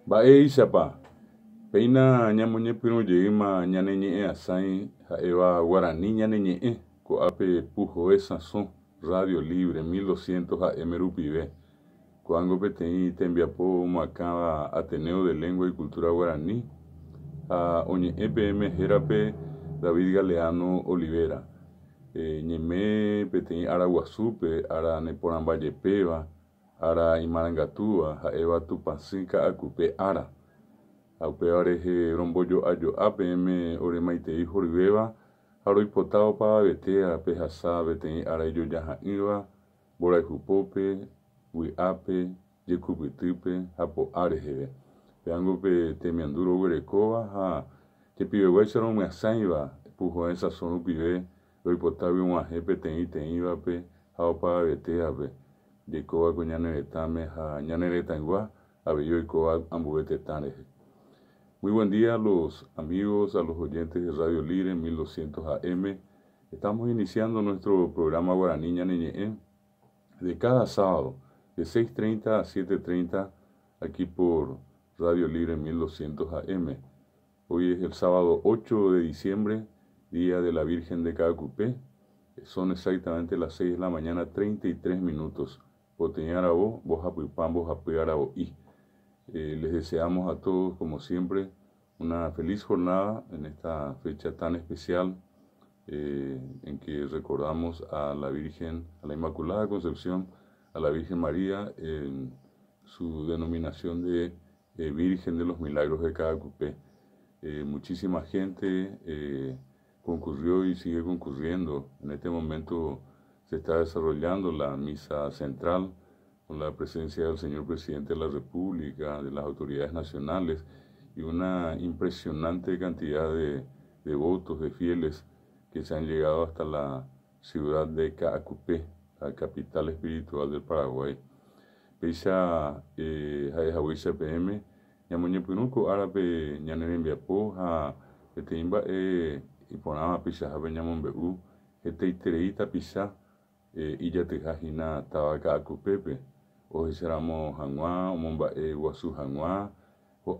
Mba'éichapa péina ñamoñepyrũ jeýma ñane ñe'ẽ'asãi ha'éva guarani ñane ñe'ẽ ko'ápe Puhoe Sãso Radio Libre 1200 AM rupive. Ko'ág̃a peteĩ tembiapo omoakãva Ateneo de Lengua y Cultura Guaraní ha oñe'ẽ peẽme hérape David Galeano Olivera. Ñeme peteĩ ára guasúpe, ára neporãmbajepéva, ára imarangatúva ha'éva Tupãsy Ka'akupe ára. Ha upéva rehe rombojo'ajo'a peẽme ore maitei horyvéva ha roipota opavavetéa pehasa peteĩ ára ijojaha'ỹva mborayhupópe, vy'ápe, jekupytýpe ha po'a reheve. Péango pe temiandu roguerekóva ha jepiveguáicha romyasãiva Puhoe Sãso rupive roipotágui og̃uahẽ peteĩ teĩvape ha opavavetéape, jaikóva ko ñane retãme ha ñane retãygua avei oikóva ambue tetã rehe. Muy buen día a los amigos, a los oyentes de Radio Libre 1200 AM. Estamos iniciando nuestro programa Guaraní Ñane Ñe'ẽ de cada sábado, de 6.30 a 7.30, aquí por Radio Libre 1200 AM. Hoy es el sábado 8 de diciembre, Día de la Virgen de Caacupé. Son exactamente las 6 de la mañana, 33 minutos. Poteĩ aravo, mbohapypa mbohapy aravo'i. Les deseamos a todos, como siempre, una feliz jornada en esta fecha tan especial en que recordamos a la Virgen, a la Inmaculada Concepción, a la Virgen María en su denominación de Virgen de los Milagros de Caacupé. Muchísima gente concurrió y sigue concurriendo. En este momento se está desarrollando la misa central con la presencia del señor presidente de la República, de las autoridades nacionales y una impresionante cantidad de devotos, de fieles que se han llegado hasta la ciudad de Caacupé, la capital espiritual del Paraguay. Péicha ha'ehaguéicha peẽme ñamoñepyrũ ko árape ñane rembiapo ha peteĩ mba'e iporãva peichahápe ñamombe'u hetaiterei tapicha ijatyha hína táva Ka'akupépe ohecharamo hag̃ua, omomba'eguasu hag̃ua,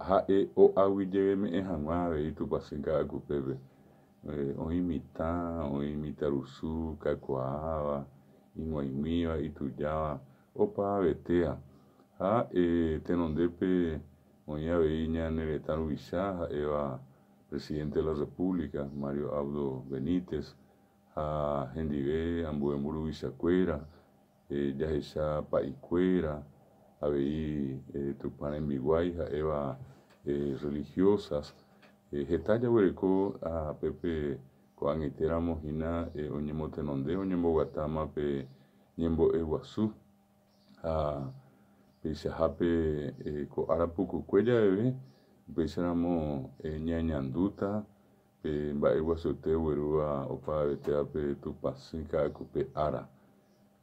ha'e o'aguyjeveme'ẽ hag̃ua avei Tupãsy Ka'akupépe. Oĩ mitã, oĩ mitãrusu, kakuaáva, ig̃uaig̃uíva, itujáva, opavetéa. Ha tenondépe oĩ avei ñane retã ruvicha ha'éva presidente de la República, Mario Abdo Benítez, ha hendive ambue mburuvichakuéra, jahecha pa'ikuéra, avei Tupã rembiguái ha'éva religiosas. Heta jaguereko pépe ko'ag̃aitéramo hína oñemotenonde oñemboguatáma pe ñembo'eguasu ha peichahápe ko ára pukukue javeve upéicharamo ñañandúta pe mba'eguasuete oguerúva opavavetévape Tupãsy Ka'akupe ára.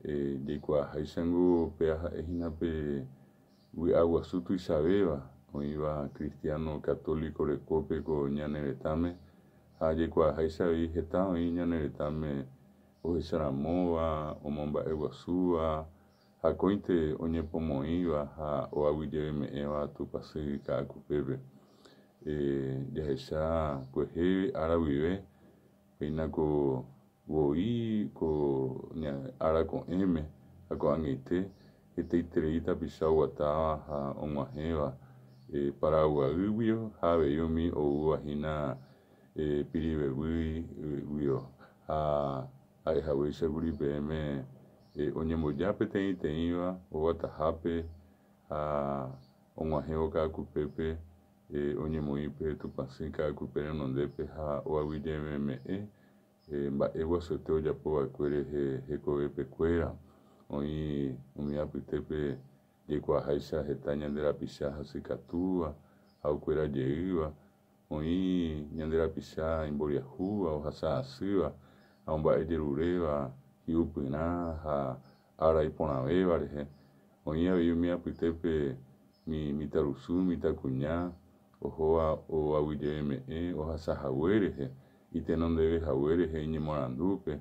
Jaikuaaháichango péa ha'ehína pe vy'aguasu tuichavéva oĩva cristiano católico rekópe ko ñane retãme ha jaikuaaháicha avei heta oĩ ñane retãme ohecharamóva, omomba'eguasúva, akóinte oñepomoĩva ha oaguyjeveme'ẽva Tupãsy Ka'akupépe. Jahecha kuehe ára guive péina ko voi ko ára ko'ẽme ha ko'ag̃aite hetaiterei tapicha oguatáva ha og̃uahẽva Paraguaýguio ha avei umi oúva hína Pirivevýiguio ha ha'ehaguéichakuri peẽme oñemboja peteĩteĩva oguatahápe ha og̃uahẽvo Ka'akupépe oñemoĩ pe Tupãsy Ka'akupe renondépe ha oaguyjeveme'ẽ mba'eguasuete ojapova'ekue rehe hekovepekuéra. Oĩ umi apytépe jaikuaaháicha heta ñande rapicha hasykatúva ha okuera jeýva, oĩ ñande rapicha imboriahúva, ohasa asýva ha omba'ejeruréva hi'upyrã ha ára iporãvéva rehe. Oĩ avei umi apytépe mi mitãrusu, mitãkuña ohóva oaguyjeveme'ẽ ohasahague rehe, itenondevehague rehe iñemoarandúpe.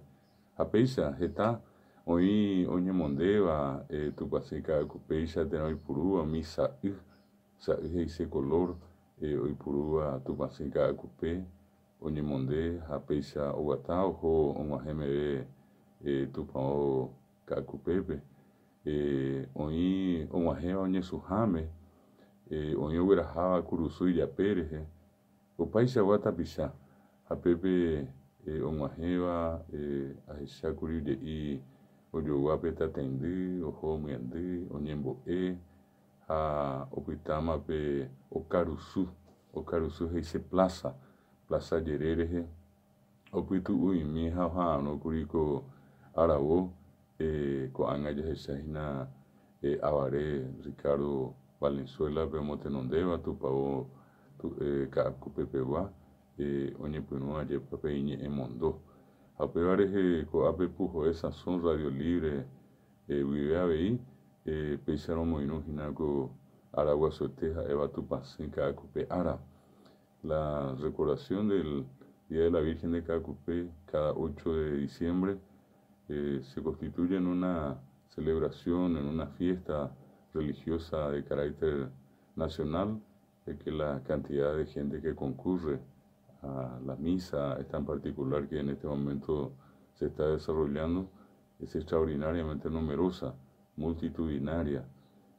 Ha péicha heta oĩ oñemondéva Tupãsy Ka'akupéicha térã oipurúva umi sa'y. Sa'y he'ise color oipurúva Tupãsy Ka'akupe oñemonde ha péicha oguata oho og̃uahẽ meve tupão Ka'akupépe. Oĩ og̃uahẽva oñesũháme, oĩ ogueraháva kurusu ijape rehe, opaichagua tapicha ha pépe og̃uahẽva ahechákuri oje'i ojogua pe tataindy, oho omyendy, oñembo'e ha opytáma pe okarusu, okarusu he'ise plaza, plaza jere rehe opytu'u'imi ha oha'arõkuri ko aravo ko'ág̃a jahechahína avare Ricardo Valenzuela-pe omotenondéva tupão Ka'akupepegua oñepyrũ ajépa pe iñe'ẽmondo. Ha upéva rehe ko'ápe Puhoe Sãso Radio Libre guive avei péicha romoirũhína ko ára guasuete ha'éva Tupãsy Ka'akupe ára. La recordación del Día de la Virgen de Caacupé cada 8 de diciembre se constituye en una celebración, en una fiesta religiosa de carácter nacional, de que la cantidad de gente que concurre a la misa, esta en particular que en este momento se está desarrollando, es extraordinariamente numerosa, multitudinaria.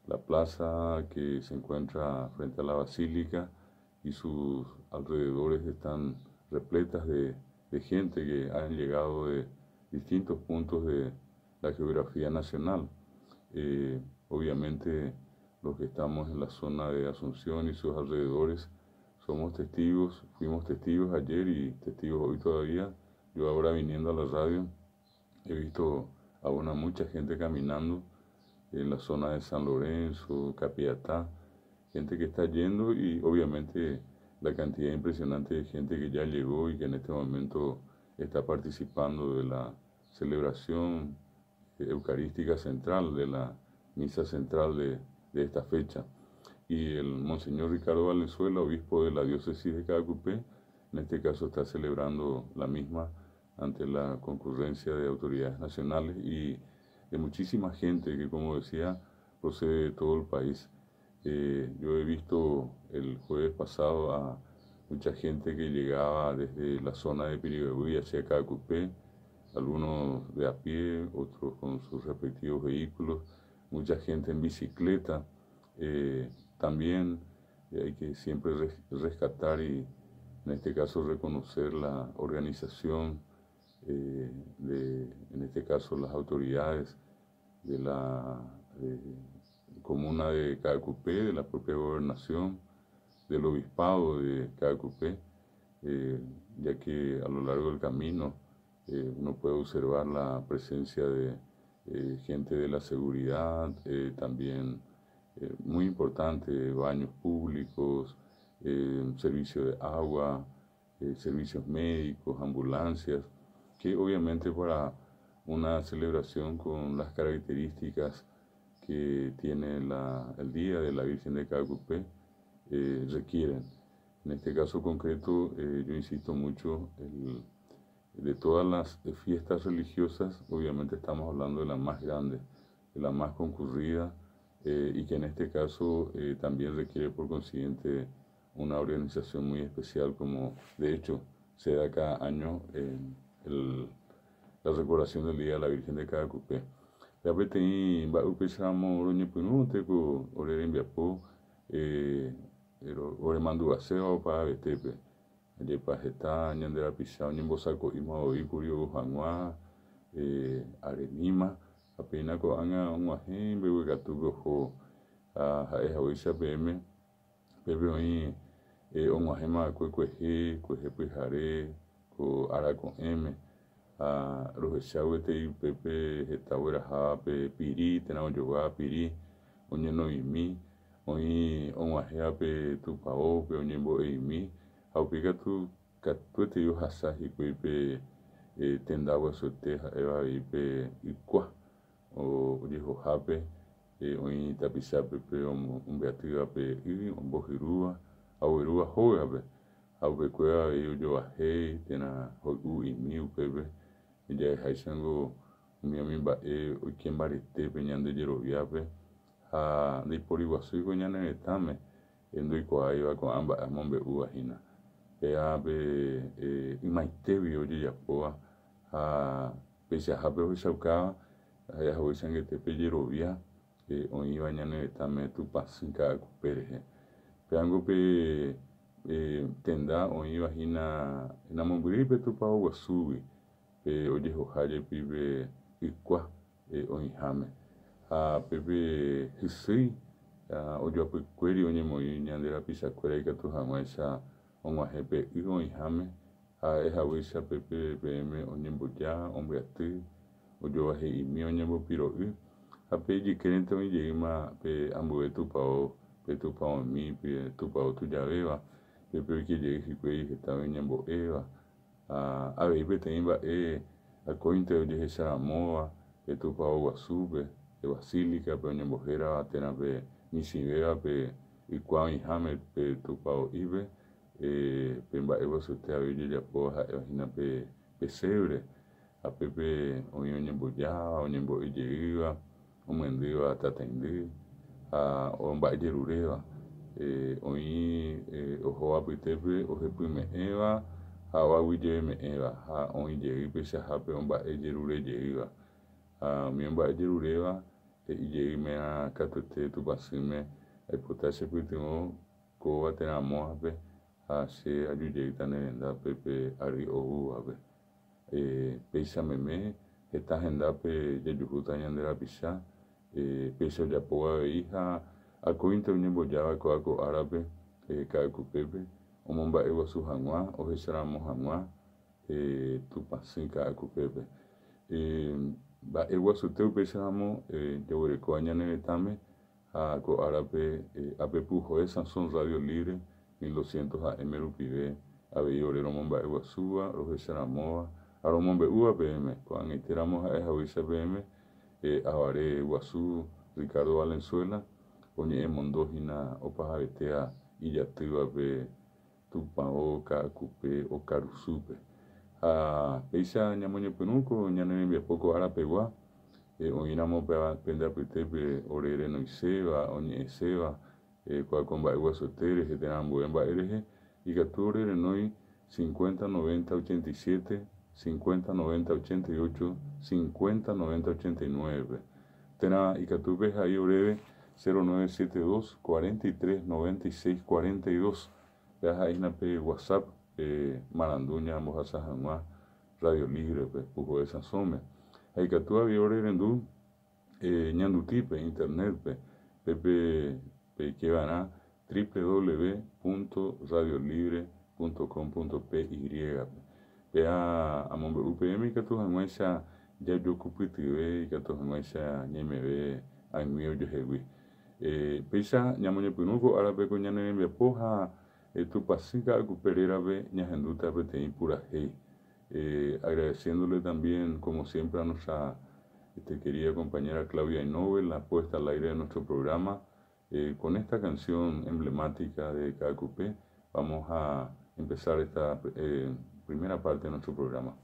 La plaza que se encuentra frente a la basílica y sus alrededores están repletas de gente que han llegado de distintos puntos de la geografía nacional. Obviamente los que estamos en la zona de Asunción y sus alrededores somos testigos, fuimos testigos ayer y testigos hoy todavía. Yo ahora viniendo a la radio he visto a mucha gente caminando en la zona de San Lorenzo, Capiatá, gente que está yendo y obviamente la cantidad impresionante de gente que ya llegó y que en este momento está participando de la celebración eucarística central, de la misa central de esta fecha. Y el Monseñor Ricardo Valenzuela, obispo de la diócesis de Caacupé, en este caso está celebrando la misma ante la concurrencia de autoridades nacionales y de muchísima gente que, como decía, procede de todo el país. Yo he visto el jueves pasado a mucha gente que llegaba desde la zona de Piribebuy hacia Caacupé, algunos de a pie, otros con sus respectivos vehículos, mucha gente en bicicleta. También hay que siempre rescatar y en este caso reconocer la organización de, en este caso, las autoridades de la comuna de Caacupé, de la propia gobernación, del obispado de Caacupé, ya que a lo largo del camino uno puede observar la presencia de gente de la seguridad, también muy importante, baños públicos, servicio de agua, servicios médicos, ambulancias, que obviamente para una celebración con las características que tiene el Día de la Virgen de Caacupé requieren. En este caso concreto, yo insisto mucho, de todas las fiestas religiosas, obviamente estamos hablando de la más grande, de la más concurrida, y que en este caso también requiere por consiguiente una organización muy especial, como de hecho se da cada año la recordación del Día de la Virgen de Caacupé. Peteĩ mba'e upéicharamo roñepyrũnte ko ore rembiapo oremandu'aséva opavetépe. Ajépa heta ñande rapicha oñembosako'íma oĩkuri ou hag̃ua aremíma ha péina ko'ág̃a og̃uahẽ mbeguekatúpe oho ha ha'e haguéicha peẽme pépe oĩ og̃uahẽma va'ekue kuehe, kuehe pyhare, ko ára ko'ẽme ha rohecha gueteri upépe heta ogueraháva pe piri térã ojoguáva piri oñenoimi, oĩ og̃uahẽva pe tupãópe oñembo'eimi ha upéi katu katuetei ohasa hikuái pe tenda guasuete ha'éva avei pe ykua ojehohápe oĩ tapichápe pe ombyatýva pe y ombohyrúva ha oguerúva hógape ha upekuéra avei ojovahéi térã hoy'u'imi upépe jaheháichango umi umi mba'e oike mbaretépe ñande jeroviápe ha ndaiporiguasúi ko ñane retãme. ndoikuaáiva ko'ã mba'e amombe'úva hína. Péva pe ymaitégui ojejapóva ha peichahápe ohechaukáva ha'ehaguéicha angete pe jerovia oĩva ñane retãme Tupãsy Ka'akupe rehe. Pévango pe tenda oĩva hína namombyrýi pe Tupão guasúgui, pe ojehoha jepi pe ykua oĩháme. Ha pépe hysýi ojoapykuéri oñemoĩ ñande rapichakuéra ikatu hag̃uáicha og̃uahẽ pe y oĩháme ha ha'ehaguéicha pépe peẽme oñemboja, ombyaty, ojovahe'imi oñembopiro'y ha pe ijykérente oĩ jeýma pe ambue tupão, pe tupãomi, pe tupão tujavéva, pépe oike jey hikuái heta oñembo'éva ha avei peteĩ mba'e akóinte ojehecharamóva pe tupão guasúpe, pe basílica-pe oñembohérava térã pe michĩvéva pe ykua oĩháme pe tupão'ípe, pe mba'e guasuete avei ojejapóva ha'éva hína pe pesebre, ha pépe oĩ oñembojáva, oñembo'e jeýva, omyendýva tataindy ha omba'ejeruréva, oĩ ohóva apytépe ohepyme'ẽva ha oaguyjeveme'ẽva ha oĩ jey peichahápe omba'ejerure jeýva. Ha umi omba'ejeruréva he'i jeýmea katuete Tupãsýme aipota chepytyvõ kóva térã amóvape ha che aju jeýta ne rendápe pe ary oúvape. Péicha meme heta hendápe jajuhúta ñande rapicha, péicha ojapóva avei ha akóinte oñembojáva ko'a ko árape Ka'akupépe omomba'eguasu hag̃ua, ohecharamo hag̃ua Tupãsy Ka'akupépe. Mba'eguasuete upéicharamo jaguerekóva ñane retãme ha ko árape ápe Puhoe Sãso Radio Libre 1200 AM rupive avei ore romomba'eguasúva, rohecharamóva ha romombe'úva peẽme. Ko'ag̃aitéramo ha'ehaguéicha peẽme avare guasu Ricardo Valenzuela oñe'ẽmondo hína opahavetéa ijatývape Tupão Ka'akupe okarusúpe. Ha péicha ñamoñepyrũ ko ñane rembiapo ko árapegua, oĩramo pende apytépe ore renoiséva, oñe'ẽséva kua ko mba'e guasuete rehe térã ambue mba'e rehe, ikatu ore renói 50 90 87, 50 90 88, 50 90 89-pe. Térã ikatu pehai oréve 0972 43 96 42. Péva ha'ehína pe WhatsApp marandu ñambohasa hag̃ua Radio Libre-pe, Puhoe Sãsõme. Ha ikatu avei ore rendu ñandutípe, internet-pe, pépe peikeva'erã www.radiolibre.com.py-pe. Péva amombe'u peẽme ikatu hag̃uáicha jajokupytyve, ikatu hag̃uáicha ñaimeve ag̃ui ojuehegui. Péicha ñamoñepyrũ ko árape ko ñane rembiapo ha Tupãsy Ka'akupe rérape ñahendúta peteĩ purahéi. Agradeciéndole también, como siempre, a nuestra querida compañera Claudia Inove la puesta al aire de nuestro programa. Con esta canción emblemática de Ka'akupe vamos a empezar esta primera parte de nuestro programa.